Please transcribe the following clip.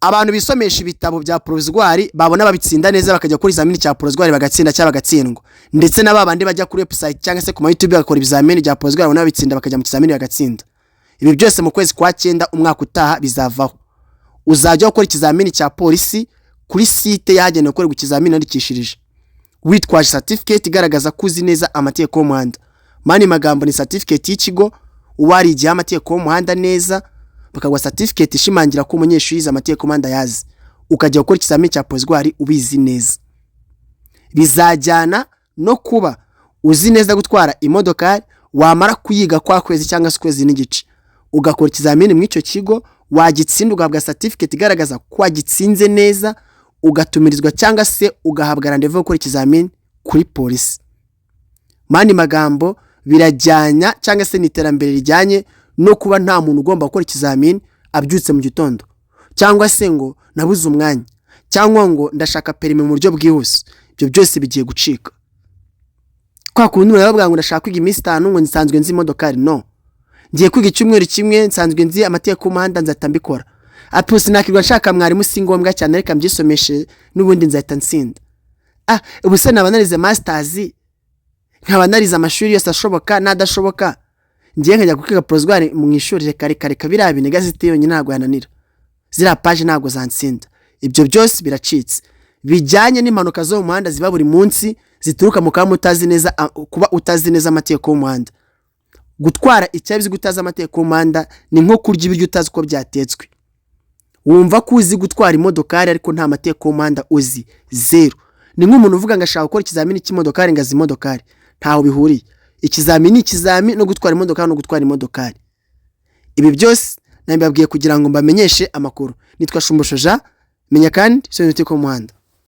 Abantu bisomesha ibitabo bya provisoire babona babitsinda neza, bakajya kuri ikizamini cya provisoire bagatsinda cyangwa bagatsindwa, ndetse na babandi bajya kuri website cyangwa se ku ma YouTube bagakora ibizamini bya provisoire, babona babitsinda, bakajya mu kizamini bagatsinda. Ibi byose mu kwezi kwa 9 umwaka utaha bizavaho. Uzajya gukora ikizamini cya polisi kuri site yagenewe gukorerwa ikizamini wandikishirije, witwaje certificate igaragaza ko uzi neza amategeko y'umuhanda. Mani magambo, ni certificate y'ikigo warigiyeho amategeko y'umuhanda neza, bakaguha certificate ishimangira ko umunyeshuri yize amategeko y'umuhanda yazi, ukajya gukora ikizamini cya provisoire ubizi neza. Bizajyana no kuba uzi neza gutwara imodokari. Wamara kuyiga kwa kwezi cyangwa se ukwezi n'igice, ugakora ikizamini muri icyo kigo, wagitsinda ugahabwa certificate igaragaza ko wagitsinze neza, ugatumirizwa cyangwa se ugahabwa rendez-vous yo gukora ikizamini kuri polisi. Mani magambo, birajyanya cyangwa se ni iterambere rijyanye no kuba nta muntu ugomba gukora ikizamini abyutse mu gitondo, cyangwa se ngo nabuze umwanya, cyangwa ngo ndashaka permis mu buryo bwihuse. Ibyo byose bigiye gucika. Kwa kundi umuntu aravuga ngo ndashaka kwiga iminsi 5, ngo nsanzwe nzi imodokari, no ngiye kwiga icyumweru kimwe, nsanzwe nzi amategeko y'umuhanda, nzahita mbikora. Apu, sinakirwa nshaka mwarimu, si ngombwa cyane, reka mbyisomeshe n'ubundi nzahita nsinda. Ah, ubu se naba narize masters, nkaba narize amashuri yose ashoboka n'adashoboka, ngiye nkajya kwiga provisoire mu ishuri? Reka reka reka, biriya bintu igazeti yonyine ntabwo yananira, ziriya paji ntabwo zansinda. Ibyo byose biracitse. Bijyanye n'impanuka zo mu muhanda ziba buri munsi, zituruka mu kuba mutazi neza, kuba utazi neza amategeko y'umuhanda. Gutwara ikinyabiziga utazi amategeko y'umuhanda ni nko kurya ibiryo utazi uko byatetswe. Wumva ko uzi gutwara imodokari ariko nta mategeko y'umuhanda uzi, zero. Ni nk'umuntu uvuga ngo ashaka gukora ikizamini cy'imodokari, ngo azi imodokari. Ntaho bihuriye. Ikizamini ni ikizami, no gutwara imodokari no gutwara imodokari. Ibi byose nabibabwiye kugira ngo mbamenyeshe amakuru. Nitwa Shumbusho Jean. Menya kandi soma amategeko y'umuhanda.